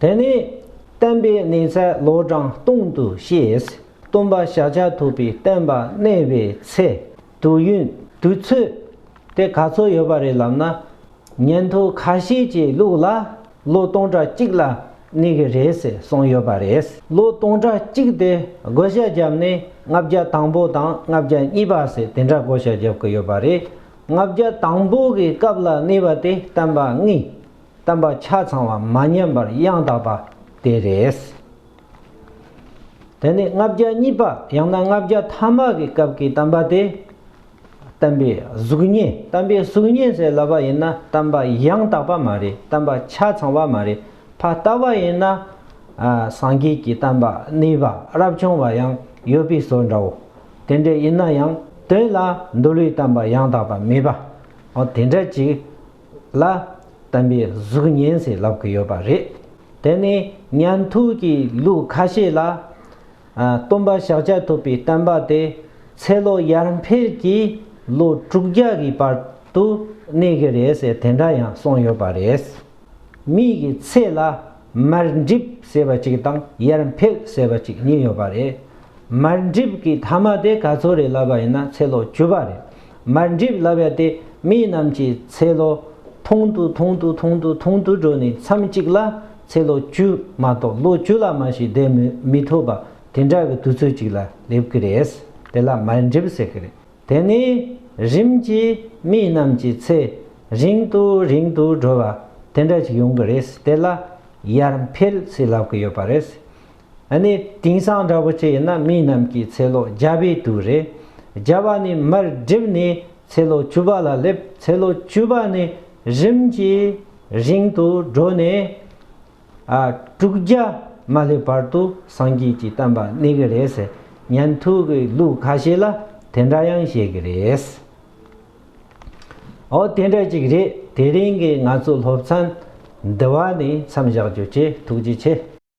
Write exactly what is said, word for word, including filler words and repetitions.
དེ་ནས་བསྟན་པའི་གནས་ཚད་ལོ་གྲངས་སྟོང་དུ་བཤད། སྟོན་པ་ཤཱཀྱ་ཐུབ་པའི་བསྟན་པ་གནས་པའི་ཚེ། དུས་ཡུན་དུས་ཚོད་དེ་ག་ཚོད་ཡོད་པ་རེད་ལབ་ན། ཉན་ཐོས་ཁ་ཤས་ཀྱི་ལུགས་ལ་ལོ་སྟོང་ཕྲག་གཅིག་ལ་གནས་ཀྱི་རེད་ཟེར་གསུངས་ཡོད་པ་རེད། ལོ་སྟོང་ཕྲག་གཅིག་དེ་བགོ་བཤའ་བརྒྱབ་ནས་ལྔ་བརྒྱ་དང་པོ་དང་ལྔ་བརྒྱ་གཉིས་པ་ཟེར་དེ་འདྲ་བགོ་བཤའ་བརྒྱབ་ཀྱི་ཡོད་པ་རེད། ལྔ་བརྒྱ་དང་པོ་གི་སྐབས་ལ་གནས་པ་དེ་བསྟན་པ་དངོས། བསྟན་པ་ཆ་ཚང་བ་མ་ཉམས་པར་ཡང་དག་པ་དེ་རེད། དེ་ནས་ལྔ་བརྒྱ་གཉིས་པ་ཡང་ན་ལྔ་བརྒྱ་ཐ་མ་གི་སྐབས་ཀྱི་བསྟན་པ་དེ། བསྟན་པའི་གཟུགས་བརྙན། བསྟན་པའི་གཟུགས་བརྙན་ཟེར་ལབ་པ་ཡིན་ན་བསྟན་པ་ཡང་དག་པ་མ་རེད། བསྟན་པ་ཆ་ཚང་བ་མ་རེད། ཕར་ལྟ་བ་ཡིན་ན། ཨ། སངས་རྒྱས་ཀྱི་བསྟན་པ་གནས་པ་རབ་བྱུང་བ་ཡང་ཡོད་པའི་བཟོ་འདྲ་བོ། དེ་འདྲ་ཡིན་ན་ཡང་དོན་ལ་འདུལ་བའི་བསྟན་པ་ཡང་དག་པ་མེད་པ། འོ་དེ་འདྲ་ཅིག་ལ་བསྟན་པའི་གཟུགས་བརྙན་ཟེར་ལབ་ཀྱི་ཡོད་པ་རེད། དེ་ནས་ཉན་ཐོས་ཀྱི་ལུགས་ཁ་ཤས་ལ། ཨ། སྟོན་པ་ཤཱཀྱ་ཐུབ་པའི་བསྟན་པ་དེ་ཚེ་ལོ་ཡར་འཕེལ་གྱི་ལོ་དྲུག་བརྒྱ་གི་བར་དུ་གནས་ཀྱི་རེད་ཟེར་དེ་འདྲ་ཡང་གསུངས་ཡོད་པ་རེད། མིའི་ཚེ་ལ་མར་འགྲིབ་ཟེར་བ་ཅིག་དང་ཡར་འཕེལ་ཟེར་བ་ཅིག་གཉིས་ཡོད་པ་རེད། མར་འགྲིབ་ཀྱི་ཐ་མ་དེ་ག་ཚོད་རེད་ལབ་པ་ཡིན་ན་ཚེ་ལོ་བཅུ་པ་རེད། མར་འགྲིབ་ལབ་ཡ་དེ་མི་རྣམས་ཀྱི་ཚེ་ལོ་ཐུང་དུ་ཐུང་དུ་ཐུང་དུ་ཐུང་དུ་འགྲོ་ནས་མཚམས་གཅིག་ལ་ཚེ་ལོ་བཅུ་མ་གཏོགས་ལོ་བཅུ་ལ་མ་ཞིག་བསྡད་མི་མི་ཐུབ་པ་དེ་འདྲ་གི་དུས་ཚོད་ཅིག་ལ་སླེབས་ཀྱི་རེད། དེ་ལ་མར་འགྲིབ་ཟེར་གྱི་རེད། དེ་ནས་རིམ་གྱིས་མི་རྣམས་ཀྱི་ཚེ་རིང་དུ་རིང་དུ་འགྲོ་བ་དེ་འདྲ་ཞིག་ཡོང་གི་རེད། དེ་ལ་ཡར་འཕེལ་ཟེར་ལབ་ཀྱི་ཡོད་པ་རེད། ཨ་ནི་དེང་སང་འདྲ་པོ་ཅིག་ཡིན་ན་མི་རྣམས་ཀྱི་ཚེ་ལོ་བརྒྱ་པའི་དུས་རེད། བརྒྱ་པ་ནས་མར་འགྲིབ་ནས་ཚེ་ལོ་བཅུ་པ་ལ་སླེབས། ཚེ་ལོ་བཅུ་པ་ནས་རིམ་གྱིས་རིང་དུ་འགྲོ་ནས། ཨ། དྲུག་བརྒྱ་མ་སླེབས་བར་དུ་སངས་རྒྱས་ཀྱི་བསྟན་པ་གནས་ཀྱི་རེད་ཟེར། ཉན་ཐོས་ཀྱི་ལུགས་ཁ་ཤས་ལ་དེ་འདྲ་ཡང་བཤད་ཀྱི་རེད། འོ་དེ་འདྲ་ཅིག་རེད། དེ་རིང་གི་ང་ཚོའི་སློབ་ཚན་འདི་བ་ནས་མཚམས་བཞག་རྒྱུ་བྱས། ཐུགས་རྗེ་ཆེ།